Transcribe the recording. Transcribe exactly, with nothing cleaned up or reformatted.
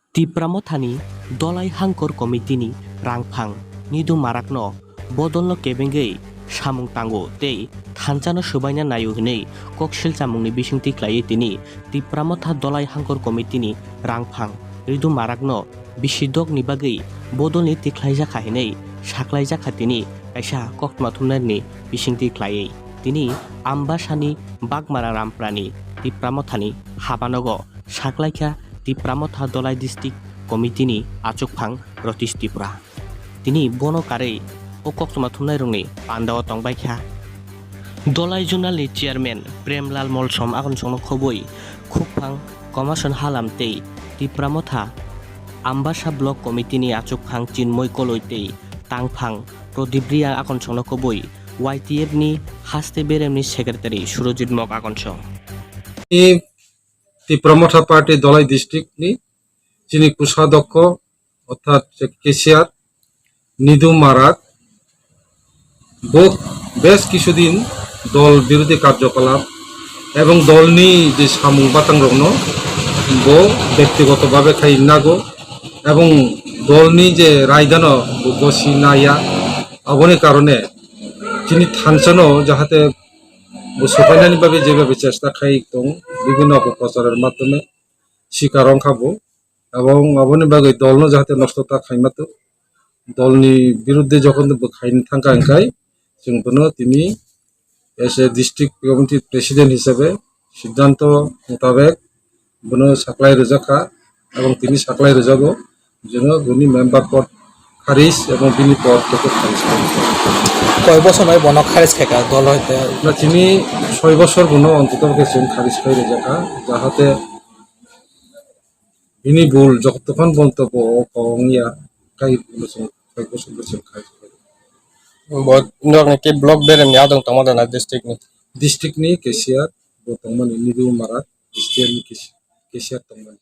Tipra Mothani Dolai Hangkor Committee ni rangphang Nidu Marakno bodolno kebengwi samung tango tei thansa no swbaina naio hinwi kok silchamungni bisingtwi khlaiwi tini Tipra Motha Dolai Hangkor Committee ni rangphang Ridu Marakno bisi dok ni bagwi bodolni tikhlaijakha hinwi saklaijakha tini kaisa koktma thumnairokni bisingtwi khlaiwi. Tini Ambasani Bagmara Ramprani Tipra Mothani habanogo saklaikha Tipra Motha Dolai District Committee ni achukphang Ratish Tripura. Tini bono karwi o koktwma thumnairokni pandao tongbaikha. Dolai Zonal ni Chairman Premlal Molsom akonsongno khobwi khukphang Komason Halam tei Tipra Motha Ambasa Block Committee ni achukphang Chinmoy Koloi tei tangphang Prodip Reang akonsongno khobwi Y T F ni haste beremni Secretary Surojit Mok akonsong. Tipra Motha Party Dolai District ni chini kusadokko orthat K C R Nidu Marak bo bes kisudin dol birodhi karjokolap ebong dolni je samung batangrokno bo bektigoto bhabe khai nago ebong dolni je raidano bo gosi naya aboni karone chini thansano jahate bo sopainani bagwi jebhabe chesta khai tong bibhinno opoprocharor maddhome sikar wngkha bo. Ebong aboni bagwi dolno jahate nosto ta khaima tok, dolni biruddhe jokhon bo khaina thangkha hwnkhai chwng bono tini as a district committee president hisabe siddhanto mutabek bono saklai rwjakha ebong tini saklai rwjago, jeno bini member pod kharis ebong bini pod khe kharis khaikha. Koi bosor bai bono kharis khaikha dol hoite? Na chini soi bosor bono ontoto khe chwng kharis khai rwjakha, jahate bini bul jotokhon bonto bo o kong ya, kai bosong, kai bosong bosong kai. Bo norokni ke block beremni adong tongma dana district ni? District ni K C R bo tongmani Nidu Marak, district ni K C R tongmani.